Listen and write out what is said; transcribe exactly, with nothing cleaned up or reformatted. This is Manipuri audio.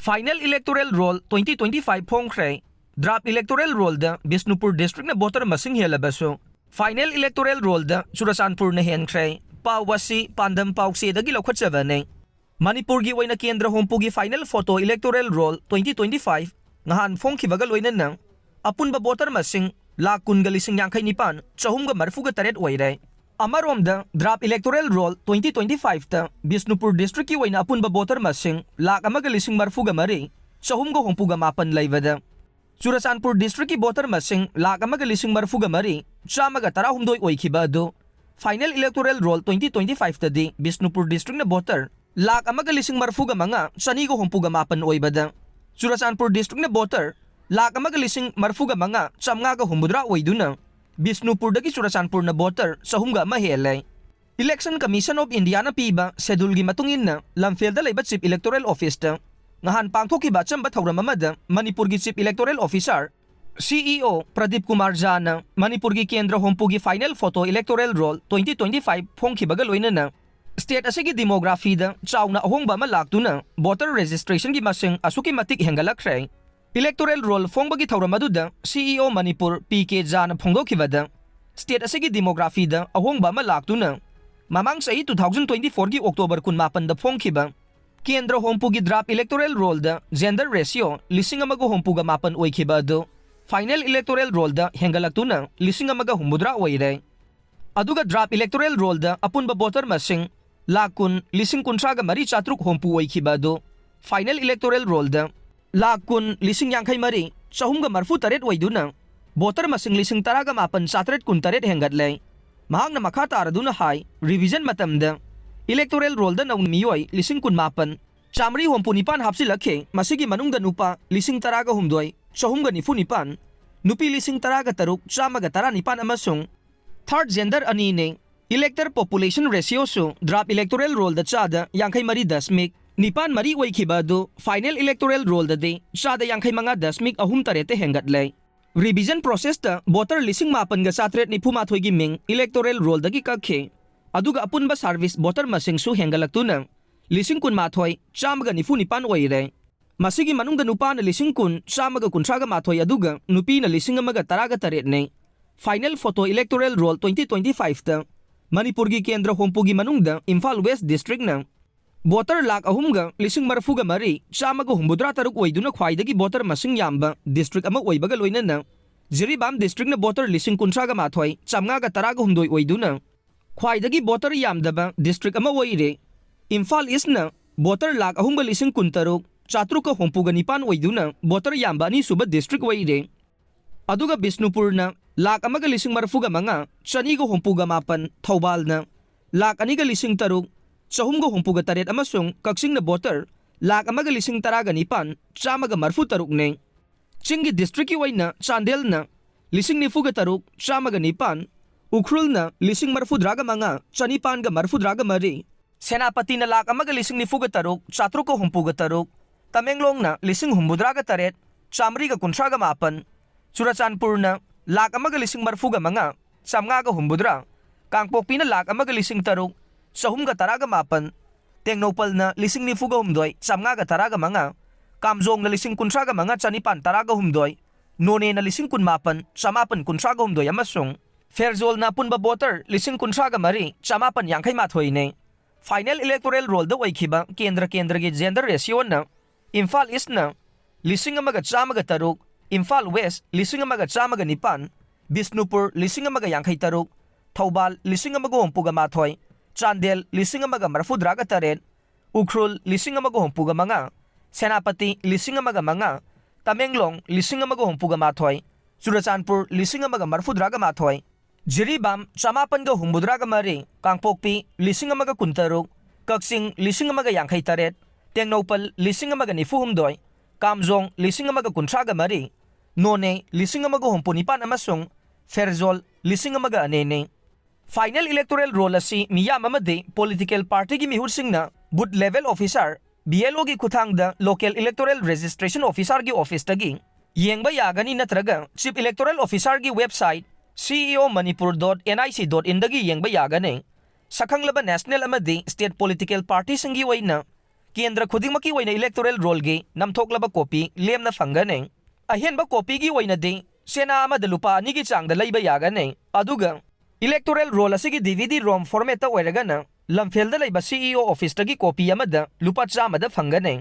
Final Electoral Roll twenty twenty-five ꯐꯣꯡꯈ꯭ꯔꯦ꯫ Draft Electoral Rollꯗ Bishnupur districtꯅ voter ꯃꯁꯤꯡ ꯍꯦꯜꯂꯕꯁꯨ, Final Electoral Rollꯗ ꯆꯨꯔꯆꯥꯟꯄꯨꯔꯅ ꯍꯦꯟꯈ꯭ꯔꯦ꯫ ꯄꯥꯎ ꯑꯁꯤ ꯄꯥꯟꯗꯝ ꯄꯥꯎꯆꯦꯗꯒꯤ ꯂꯧꯈꯠꯆꯕꯅꯤ꯫ ꯃꯅꯤꯄꯨꯔꯒꯤ ꯑꯣꯏꯅ ꯀꯦꯟꯗ꯭ꯔ ꯍꯣꯝꯄꯨꯒꯤ Final Photo Electoral Roll twenty twenty-five ꯉꯍꯥꯟ ꯐꯣꯡꯈꯤꯕꯒ ꯂꯣꯏꯅꯅ ꯑꯄꯨꯟꯕ voter ꯃꯁꯤꯡ ꯂꯥꯈ ꯀꯨꯟꯒ ꯂꯤꯁꯤꯡ ꯌꯥꯡꯈꯩ ꯅꯤꯄꯥꯟ ꯆꯍꯨꯝꯒ ꯃꯔꯤꯐꯨꯒ ꯇꯔꯦꯠ ꯑꯣꯏꯔꯦ꯫ ꯑꯃꯔꯣꯝꯗ, Draft Electoral Roll twenty twenty-fiveꯇ Bishnupur districtꯀꯤ ꯑꯣꯏꯅ ꯑꯄꯨꯟꯕ voter ꯃꯁꯤꯡ ꯂꯥꯈ ꯑꯃꯒ ꯂꯤꯁꯤꯡ ꯃꯔꯤꯐꯨꯒ ꯃꯔꯤ ꯆꯍꯨꯝꯒ ꯍꯨꯝꯐꯨꯒ ꯃꯥꯄꯟ ꯂꯩꯕꯗ, ꯆꯨꯔꯆꯥꯟꯄꯨꯔ districtꯀꯤ voter ꯃꯁꯤꯡ ꯂꯥꯈ ꯑꯃꯒ ꯂꯤꯁꯤꯡ ꯃꯔꯤꯐꯨꯒ ꯃꯔꯤ ꯆꯥꯝꯃꯒ ꯇꯔꯥꯍꯨꯝꯗꯣꯏ ꯑꯣꯏꯈꯤꯕ ꯑꯗꯨ Final Electoral Roll twenty twenty-fiveꯇꯗꯤ Bishnupur districtꯅ voter lakh ꯑꯃꯒ ꯂꯤꯁꯤꯡ ꯃꯔꯤꯐꯨꯒ ꯃꯉꯥ ꯆꯅꯤꯒ ꯍꯨꯝꯐꯨꯒ ꯃꯥꯄꯟ ꯑꯣꯏꯕꯗ, ꯆꯨꯔꯆꯥꯟꯄꯨꯔ districtꯅ voter ꯂꯥꯈ ꯑꯃꯒ ꯂꯤꯁꯤꯡ ꯃꯔꯤꯐꯨꯒ ꯃꯉꯥ ꯆꯥꯝꯃꯉꯥꯒ ꯍꯨꯝꯐꯨꯇꯔꯥ ꯑꯣꯏꯗꯨꯅ, ꯕꯤꯁꯅꯨꯄꯨꯔꯗꯒꯤ ꯆꯨꯔꯆꯥꯟꯄꯨꯔꯅ voter ꯆꯍꯨꯝꯒ ꯑꯃ ꯍꯦꯜꯂꯦ꯫ Election Commission of Indiaꯅ ꯄꯤꯕ scheduleꯒꯤ ꯃꯇꯨꯡ ꯏꯟꯅ, ꯂꯝꯐꯦꯜꯗ ꯂꯩꯕ Chief Electoral Officeꯇ ꯉꯍꯥꯟ ꯄꯥꯡꯊꯣꯛꯈꯤꯕ ꯑꯆꯝꯕ ꯊꯧꯔꯝ ꯑꯃꯗ ꯃꯅꯤꯄꯨꯔꯒꯤ Chief Electoral Officer, CEO, Pradeep Kumar ꯖꯥꯅ ꯃꯅꯤꯄꯨꯔꯒꯤ ꯀꯦꯟꯗ꯭ꯔ ꯍꯣꯝꯄꯨꯒꯤ Final Photo Electoral Roll twenty twenty-five ꯐꯣꯡꯈꯤꯕꯒ ꯂꯣꯏꯅꯅ state ꯑꯁꯤꯒꯤ demographyꯗ ꯆꯥꯎꯅ ꯑꯍꯣꯡꯕ ꯑꯃ ꯂꯥꯛꯇꯨꯅ voter registrationꯒꯤ ꯃꯁꯤꯡ ꯑꯁꯨꯛꯀꯤ ꯃꯇꯤꯛ ꯍꯦꯟꯒꯠꯂꯛꯈ꯭ꯔꯦ꯫ Electoral Roll ꯐꯣꯡꯕꯒꯤ ꯊꯧꯔꯝ ꯑꯗꯨꯗ CEO Manipur P K ꯖꯥꯅ ꯐꯣꯡꯗꯣꯛꯈꯤꯕꯗ, state ꯑꯁꯤꯒꯤ demographyꯗ ꯑꯍꯣꯡꯕ ꯑꯃ ꯂꯥꯛꯇꯨꯅ ꯃꯃꯥꯡ ꯆꯍꯤ two thousand twenty-fourꯒꯤ October ꯀꯨꯟꯃꯥꯄꯟꯗ ꯐꯣꯡꯈꯤꯕ ꯀꯦꯟꯗ꯭ꯔ ꯍꯣꯝꯄꯨꯒꯤ Draft Electoral Rollꯗ gender ratio ꯂꯤꯁꯤꯡ ꯑꯃꯒ ꯍꯨꯝꯐꯨꯒ ꯃꯥꯄꯟ ꯑꯣꯏꯈꯤꯕ ꯑꯗꯨ Final Electoral Rollꯗ ꯍꯦꯟꯒꯠꯂꯛꯇꯨꯅ ꯂꯤꯁꯤꯡ ꯑꯃꯒ ꯍꯨꯝꯐꯨꯇꯔꯥ ꯑꯣꯏꯔꯦ꯫ ꯑꯗꯨꯒ Draft Electoral Rollꯗ ꯑꯄꯨꯟꯕ voter ꯃꯁꯤꯡ ꯂꯥꯈ ꯀꯨꯟ ꯂꯤꯁꯤꯡ ꯀꯨꯟꯊ꯭ꯔꯥꯒ ꯃꯔꯤ ꯆꯥꯇ꯭ꯔꯨꯛ ꯍꯣꯝꯐꯨ ꯑꯣꯏꯈꯤꯕ ꯑꯗꯨ Final Electoral Rollꯗ ꯂꯥꯈ ꯀꯨꯟ ꯂꯤꯁꯤꯡ ꯌꯥꯡꯈꯩ ꯃꯔꯤ ꯆꯍꯨꯝꯒ ꯃꯔꯤꯐꯨ ꯇꯔꯦꯠ ꯑꯣꯏꯗꯨꯅ voter ꯃꯁꯤꯡ ꯂꯤꯁꯤꯡ ꯇꯔꯥꯒ ꯃꯥꯄꯟ ꯆꯥꯇ꯭ꯔꯦꯠ ꯀꯨꯟꯇꯔꯦꯠ ꯍꯦꯟꯒꯠꯂꯦ꯫ ꯃꯍꯥꯛꯅ ꯃꯈꯥ ꯇꯥꯔꯗꯨꯅ ꯍꯥꯏ, revision ꯃꯇꯝꯗ Electoral Rollꯗ ꯅꯧꯅ ꯃꯤꯑꯣꯏ ꯂꯤꯁꯤꯡ ꯀꯨꯟꯃꯥꯄꯟ ꯆꯥꯃꯔꯤ ꯍꯨꯝꯐꯨ ꯅꯤꯄꯥꯟ ꯍꯥꯞꯆꯤꯜꯂꯛꯈꯤ꯫ ꯃꯁꯤꯒꯤ ꯃꯅꯨꯡꯗ ꯅꯨꯄꯥ ꯂꯤꯁꯤꯡ ꯇꯔꯥꯒ ꯍꯨꯝꯗꯣꯏ ꯆꯍꯨꯝꯒ ꯅꯤꯐꯨ ꯅꯤꯄꯥꯟ, ꯅꯨꯄꯤ ꯂꯤꯁꯤꯡ ꯇꯔꯥꯒ ꯇꯔꯨꯛ ꯆꯥꯝꯃꯒ ꯇꯔꯥ ꯅꯤꯄꯥꯟ ꯑꯃꯁꯨꯡ third gender ꯑꯅꯤꯅꯤ꯫ Elector population ratioꯁꯨ Draft Electoral Rollꯗ ꯆꯥꯗ ꯌꯥꯡꯈꯩ ꯃꯔꯤ ꯗꯁꯃꯤꯛ ꯅꯤꯄꯥꯟ ꯃꯔꯤ ꯑꯣꯏꯈꯤꯕ ꯑꯗꯨ Final Electoral Rollꯗꯗꯤ ꯆꯥꯗ ꯌꯥꯡꯈꯩ ꯃꯉꯥ ꯗꯁꯃꯤꯛ ꯑꯍꯨꯝ ꯇꯔꯦꯠꯇ ꯍꯦꯟꯒꯠꯂꯦ꯫ Revision processꯇ voter ꯂꯤꯁꯤꯡ ꯃꯥꯄꯟꯒ ꯆꯥꯇ꯭ꯔꯦꯠ ꯅꯤꯐꯨ ꯃꯥꯊꯣꯏꯒꯤ ꯃꯤꯡ Electoral Rollꯗꯒꯤ ꯀꯛꯈꯤ꯫ ꯑꯗꯨꯒ ꯑꯄꯨꯟꯕ service voter ꯃꯁꯤꯡꯁꯨ ꯍꯦꯟꯒꯠꯂꯛꯇꯨꯅ ꯂꯤꯁꯤꯡ ꯀꯨꯟꯃꯥꯊꯣꯏ ꯆꯥꯝꯃꯒ ꯅꯤꯐꯨ ꯅꯤꯄꯥꯟ ꯑꯣꯏꯔꯦ꯫ ꯃꯁꯤꯒꯤ ꯃꯅꯨꯡꯗ ꯅꯨꯄꯥꯅ ꯂꯤꯁꯤꯡ ꯀꯨꯟ, ꯆꯥꯝꯃꯒ ꯀꯨꯟꯊ꯭ꯔꯥꯒ ꯃꯥꯊꯣꯏ ꯑꯗꯨꯒ ꯅꯨꯄꯤꯅ ꯂꯤꯁꯤꯡ ꯑꯃꯒ ꯇꯔꯥꯒ ꯇꯔꯦꯠꯅꯤ꯫ Final photo electoral roll twenty twenty-fiveꯇ ꯃꯅꯤꯄꯨꯔꯒꯤ ꯀꯦꯟꯗ꯭ꯔ ꯍꯨꯝꯐꯨꯒꯤ ꯃꯅꯨꯡꯗ ꯏꯝꯐꯥꯜ West Districtꯅ voter ꯂꯥꯈ ꯑꯍꯨꯝꯒ ꯂꯤꯁꯤꯡ ꯃꯔꯤꯐꯨꯒ ꯃꯔꯤ, ꯆꯥꯝꯃꯒ ꯍꯨꯝꯐꯨꯇꯔꯥ ꯇꯔꯨꯛ ꯑꯣꯏꯗꯨꯅ ꯈ꯭ꯋꯥꯏꯗꯒꯤ voter ꯃꯁꯤꯡ ꯌꯥꯝꯕ district ꯑꯃ ꯑꯣꯏꯕꯒ ꯂꯣꯏꯅꯅ ꯖꯤꯔꯤꯕꯥꯝ Districtꯅ voter ꯂꯤꯁꯤꯡ ꯀꯨꯟꯊ꯭ꯔꯥꯒ ꯃꯥꯊꯣꯏ, ꯆꯥꯝꯃꯉꯥꯒ ꯇꯔꯥꯒ ꯍꯨꯝꯗꯣꯏ ꯑꯣꯏꯗꯨꯅ ꯈ꯭ꯋꯥꯏꯗꯒꯤ voter ꯌꯥꯝꯗꯕ district ꯑꯃ ꯑꯣꯏꯔꯦ꯫ ꯏꯝꯐꯥꯜ Eastꯅ voter ꯂꯥꯈ ꯑꯍꯨꯝꯒ ꯂꯤꯁꯤꯡ ꯀꯨꯟꯇꯔꯨꯛ, ꯆꯥꯇ꯭ꯔꯨꯛꯀ ꯍꯨꯝꯐꯨꯒ ꯅꯤꯄꯥꯟ ꯑꯣꯏꯗꯨꯅ voter ꯌꯥꯝꯕ ꯑꯅꯤꯁꯨꯕ district ꯑꯣꯏꯔꯦ꯫ ꯑꯗꯨꯒ ꯕꯤꯁꯅꯨꯄꯨꯔꯅ ꯂꯥꯈ ꯑꯃꯒ ꯂꯤꯁꯤꯡ ꯃꯔꯤꯐꯨꯒ ꯃꯉꯥ, ꯆꯅꯤꯒ ꯍꯨꯝꯐꯨꯒ ꯃꯥꯄꯟ, ꯊꯧꯕꯥꯜꯅ ꯂꯥꯈ ꯑꯅꯤꯒ ꯂꯤꯁꯤꯡ ꯇꯔꯨꯛ, ꯆꯍꯨꯝꯒ ꯍꯨꯝꯐꯨꯒ ꯇꯔꯦꯠ ꯑꯃꯁꯨꯡ ꯀꯛꯆꯤꯡꯅ voter ꯂꯥꯈ ꯑꯃꯒ ꯂꯤꯁꯤꯡ ꯇꯔꯥꯒ ꯅꯤꯄꯥꯟ, ꯆꯥꯝꯃꯒ ꯃꯔꯤꯐꯨ ꯇꯔꯨꯛꯅꯤ꯫ ꯆꯤꯡꯒꯤ districtꯀꯤ ꯑꯣꯏꯅ ꯆꯥꯟꯗꯦꯜꯅ ꯂꯤꯁꯤꯡ ꯅꯤꯐꯨꯒ ꯇꯔꯨꯛ, ꯆꯥꯝꯃꯒ ꯅꯤꯄꯥꯟ, ꯎꯈ꯭ꯔꯨꯜꯅ ꯂꯤꯁꯤꯡ ꯃꯔꯤꯐꯨꯇꯔꯥꯒ ꯃꯉꯥ, ꯆꯅꯤꯄꯥꯟꯒ ꯃꯔꯤꯐꯨꯇꯔꯥꯒ ꯃꯔꯤ, ꯁꯦꯅꯥꯄꯇꯤꯅ ꯂꯥꯈ ꯑꯃꯒ ꯂꯤꯁꯤꯡ ꯅꯤꯐꯨꯒ ꯇꯔꯨꯛ, ꯆꯥꯇ꯭ꯔꯨꯛꯀ ꯍꯨꯝꯐꯨꯒ ꯇꯔꯨꯛ, ꯇꯃꯦꯡꯂꯣꯡꯅ ꯂꯤꯁꯤꯡ ꯍꯨꯝꯐꯨꯇꯔꯥꯒ ꯇꯔꯦꯠ, ꯆꯥꯃꯔꯤꯒ ꯀꯨꯟꯊ꯭ꯔꯥꯒ ꯃꯥꯄꯟ, ꯆꯨꯔꯆꯥꯟꯄꯨꯔꯅ ꯂꯥꯈ ꯑꯃꯒ ꯂꯤꯁꯤꯡ ꯃꯔꯤꯐꯨꯒ ꯃꯉꯥ, ꯆꯥꯝꯃꯉꯥꯒ ꯍꯨꯝꯐꯨꯇꯔꯥ, ꯀꯥꯡꯄꯣꯛꯄꯤꯅ ꯂꯥꯈ ꯑꯃꯒ ꯂꯤꯁꯤꯡ ꯇꯔꯨꯛ, ꯆꯍꯨꯝꯒ ꯇꯔꯥꯒ ꯃꯥꯄꯟ, ꯇꯦꯡꯅꯧꯄꯜꯅ ꯂꯤꯁꯤꯡ ꯅꯤꯐꯨꯒ ꯍꯨꯝꯗꯣꯏ, ꯆꯥꯝꯃꯉꯥꯒ ꯇꯔꯥꯒ ꯃꯉꯥ, ꯀꯥꯝꯖꯣꯡꯅ ꯂꯤꯁꯤꯡ ꯀꯨꯟꯊ꯭ꯔꯥꯒ ꯃꯉꯥ, ꯆꯅꯤꯄꯥꯟ ꯇꯔꯥꯒ ꯍꯨꯝꯗꯣꯏ, ꯅꯣꯅꯦꯅ ꯂꯤꯁꯤꯡ ꯀꯨꯟꯃꯥꯄꯟ, ꯆꯃꯥꯄꯟ ꯀꯨꯟꯊ꯭ꯔꯥꯒ ꯍꯨꯝꯗꯣꯏ ꯑꯃꯁꯨꯡ ꯐꯦꯔꯖꯣꯜꯅ ꯑꯄꯨꯟꯕ voter ꯂꯤꯁꯤꯡ ꯀꯨꯟꯊ꯭ꯔꯥꯒ ꯃꯔꯤ, ꯆꯃꯥꯄꯟ ꯌꯥꯡꯈꯩ ꯃꯥꯊꯣꯏꯅꯤ꯫ Final electoral rollꯗ ꯑꯣꯏꯈꯤꯕ ꯀꯦꯟꯗ꯭ꯔ ꯀꯦꯟꯗ꯭ꯔꯒꯤ gender ratioꯅ ꯏꯝꯐꯥꯜ Eastꯅ ꯂꯤꯁꯤꯡ ꯑꯃꯒ ꯆꯥꯝꯃꯒ ꯇꯔꯨꯛ, ꯏꯝꯐꯥꯜ West ꯂꯤꯁꯤꯡ ꯑꯃꯒ ꯆꯥꯝꯃꯒ ꯅꯤꯄꯥꯟ, ꯕꯤꯁꯅꯨꯄꯨꯔ ꯂꯤꯁꯤꯡ ꯑꯃꯒ ꯌꯥꯡꯈꯩ ꯇꯔꯨꯛ, ꯊꯧꯕꯥꯜ ꯂꯤꯁꯤꯡ ꯑꯃꯒ ꯍꯨꯝꯐꯨꯒ ꯃꯥꯊꯣꯏ, ꯆꯥꯟꯗꯦꯜ ꯂꯤꯁꯤꯡ ꯑꯃꯒ ꯃꯔꯤꯐꯨꯇꯔꯥꯒ ꯇꯔꯦꯠ, ꯎꯈ꯭ꯔꯨꯜ ꯂꯤꯁꯤꯡ ꯑꯃꯒ ꯍꯨꯝꯐꯨꯒ ꯃꯉꯥ, ꯁꯦꯅꯥꯄꯇꯤ ꯂꯤꯁꯤꯡ ꯑꯃꯒ ꯃꯉꯥ, ꯇꯃꯦꯡꯂꯣꯡ ꯂꯤꯁꯤꯡ ꯑꯃꯒ ꯍꯨꯝꯐꯨꯒ ꯃꯥꯊꯣꯏ, ꯆꯨꯔꯆꯥꯟꯄꯨꯔ ꯂꯤꯁꯤꯡ ꯑꯃꯒ ꯃꯔꯤꯐꯨꯇꯔꯥꯒ ꯃꯥꯊꯣꯏ, ꯖꯤꯔꯤꯕꯥꯝ ꯆꯃꯥꯄꯟꯒ ꯍꯨꯝꯐꯨꯇꯔꯥꯒ ꯃꯔꯤ, ꯀꯥꯡꯄꯣꯛꯄꯤ ꯂꯤꯁꯤꯡ ꯑꯃꯒ ꯀꯨꯟꯇꯔꯨꯛ, ꯀꯛꯆꯤꯡ ꯂꯤꯁꯤꯡ ꯑꯃꯒ ꯌꯥꯡꯈꯩ ꯇꯔꯦꯠ, ꯇꯦꯡꯅꯧꯄꯜ ꯂꯤꯁꯤꯡ ꯑꯃꯒ ꯅꯤꯐꯨ ꯍꯨꯝꯗꯣꯏ, ꯀꯥꯝꯖꯣꯡ ꯂꯤꯁꯤꯡ ꯑꯃꯒ ꯀꯨꯟꯊ꯭ꯔꯥꯒ ꯃꯔꯤ, ꯅꯣꯅꯦ ꯂꯤꯁꯤꯡ ꯑꯃꯒ ꯍꯨꯝꯐꯨ ꯅꯤꯄꯥꯟ ꯑꯃꯁꯨꯡ ꯐꯦꯔꯖꯣꯜ ꯂꯤꯁꯤꯡ ꯑꯃꯒ ꯑꯅꯤꯅꯤ꯫ Final electoral roll ꯑꯁꯤ ꯃꯤꯌꯥꯝ ꯑꯃꯗꯤ political partyꯒꯤ ꯃꯤꯍꯨꯠꯁꯤꯡꯅ booth level officer, BLOꯒꯤ ꯈꯨꯠꯊꯥꯡꯗ local electoral registration officerꯒꯤ officeꯇꯒꯤ ꯌꯦꯡꯕ ꯌꯥꯒꯅꯤ ꯅꯠꯇ꯭ꯔꯒ Chief Electoral Officerꯒꯤ website C E O manipur dot N I C dot inꯗꯒꯤ ꯌꯦꯡꯕ ꯌꯥꯒꯅꯤ꯫ ꯁꯛꯈꯪꯂꯕ national ꯑꯃꯗꯤ state political partyꯁꯤꯡꯒꯤ ꯑꯣꯏꯅ ꯀꯦꯟꯗ꯭ꯔ ꯈꯨꯗꯤꯡꯃꯛꯀꯤ ꯑꯣꯏꯅ electoral rollꯒꯤ ꯅꯝꯊꯣꯛꯂꯕ copy ꯂꯦꯝꯅ ꯐꯪꯒꯅꯤ꯫ ꯑꯍꯦꯟꯕ copyꯒꯤ ꯑꯣꯏꯅꯗꯤ ꯆꯦꯅꯥ ꯑꯃꯗ ꯂꯨꯄꯥ ꯑꯅꯤꯒꯤ ꯆꯥꯡꯗ ꯂꯩꯕ ꯌꯥꯒꯅꯤ꯫ ꯑꯗꯨꯒ electoral roll ꯑꯁꯤꯒꯤ DVD ROM formatꯇ ꯑꯣꯏꯔꯒꯅ ꯂꯝꯐꯦꯜꯗ ꯂꯩꯕ CEO officeꯇꯒꯤ copy ꯑꯃꯗ ꯂꯨꯄꯥ ꯆꯥꯝꯃꯗ ꯐꯪꯒꯅꯤ꯫